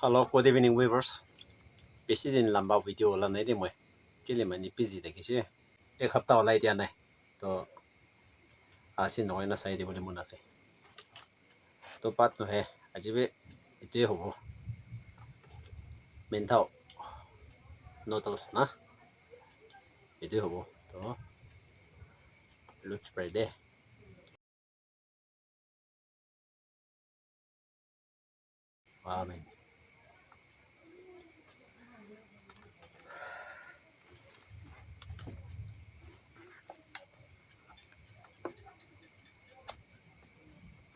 Hello, good evening viewers. বেছি দিন লম্বা ভিডিঅ' ওলা নাই দেই, মই কেলে মানে বিজি থাকিছে, এসপ্তাহ ওলাই দিয়া নাই। তো আজি নহয় না, চাই দিবলৈ মন আছে। তো পাত নহয়, আজি এইটোৱে হ'ব মেন্থাও নুডলছ না, এইটোৱে হ'ব। তো let's pray they. Amen.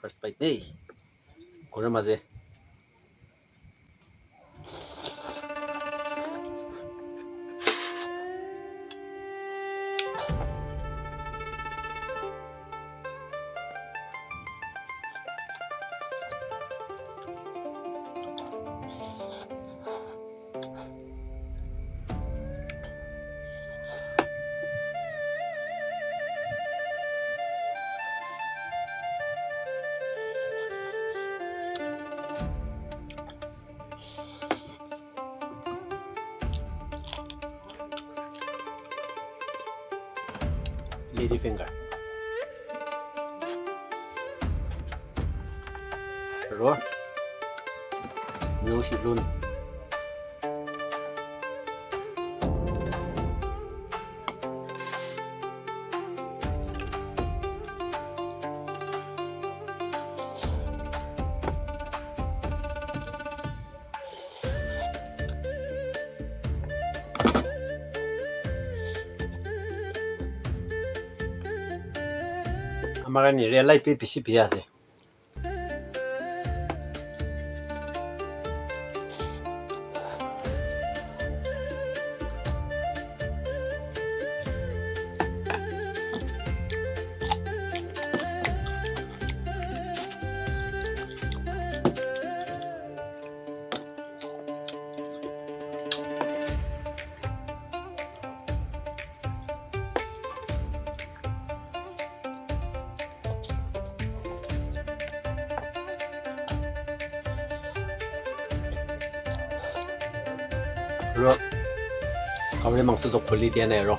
First bite দেই ঘৰৰ মাজে। Lady finger আৰু 牛膝轮。আমাৰ কাৰণে ৰিয়েল লাইফ বেছি বেয়া আছে। আৰু গাহৰি মাংসটো খুলি দিয়া নাই। আৰু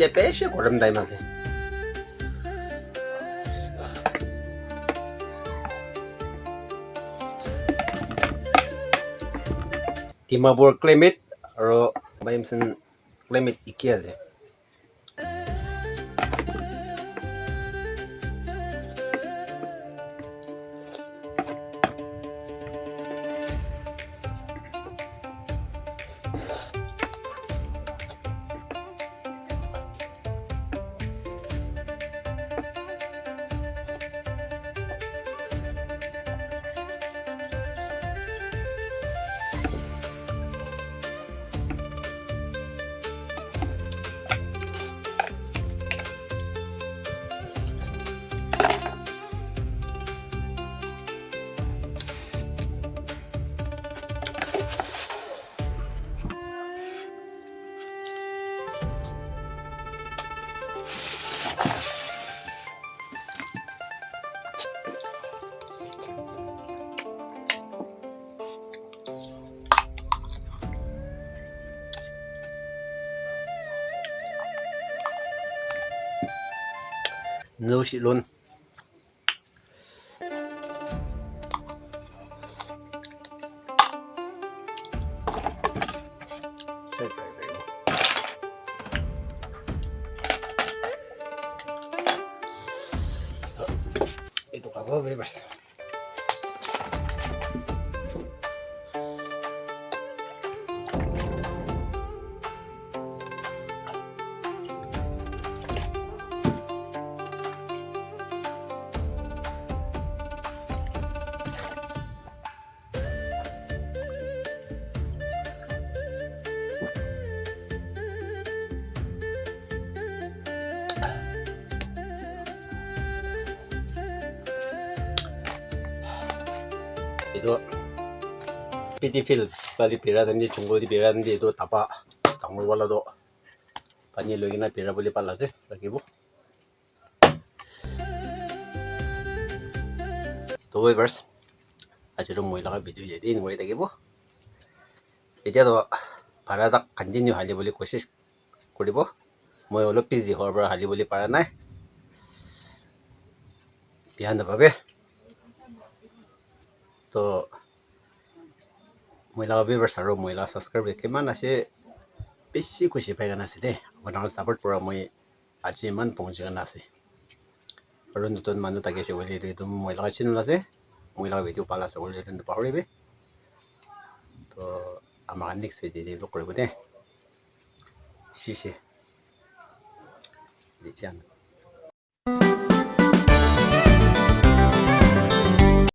এতিয়া বেছি গৰম টাইম আছে। ডিমাপুৰ ক্লাইমেট আৰু বাইমচন ক্লাইমেট একে আছে। No shit loan. Itu kamu bebas. itu PD field bali pira dandi jungol di pira dandi itu tapa dangor wala do pani loi kena pira boli pal ase লাগিব। তো viewers, আজিৰ মই লগা video' যদি কৰি থাকিব। এতিয়াতো ভাড়া তাক কণ্টিনিউ হালি বুলি কোচিছ কৰিব। মই অলপ বিজি হোৱাৰ পৰা হালি বুলি পৰা নাই, বেয়া নাপাবে। তো মহিলা ভিউৱাৰ্ছ আৰু মহিলা ছাবস্ক্ৰাইবাৰ কিমান আছে, বেছি খুচি পাই কেনে আছে দেই। আপোনাৰ ছাপৰ্ট পৰা মই আজি ইমান পहुঁচি কেনে আছে। আৰু নতুন মানুহ থাকিছে বুলি এইটো মহিলা চেনেল আছে, মহিলা ভিডিঅ' ভাল আছে বুলি এইটো নাপাহৰিবি। তো আমাৰ নেক্সট ভিডিঅ' লগ কৰিব দেই।谢谢。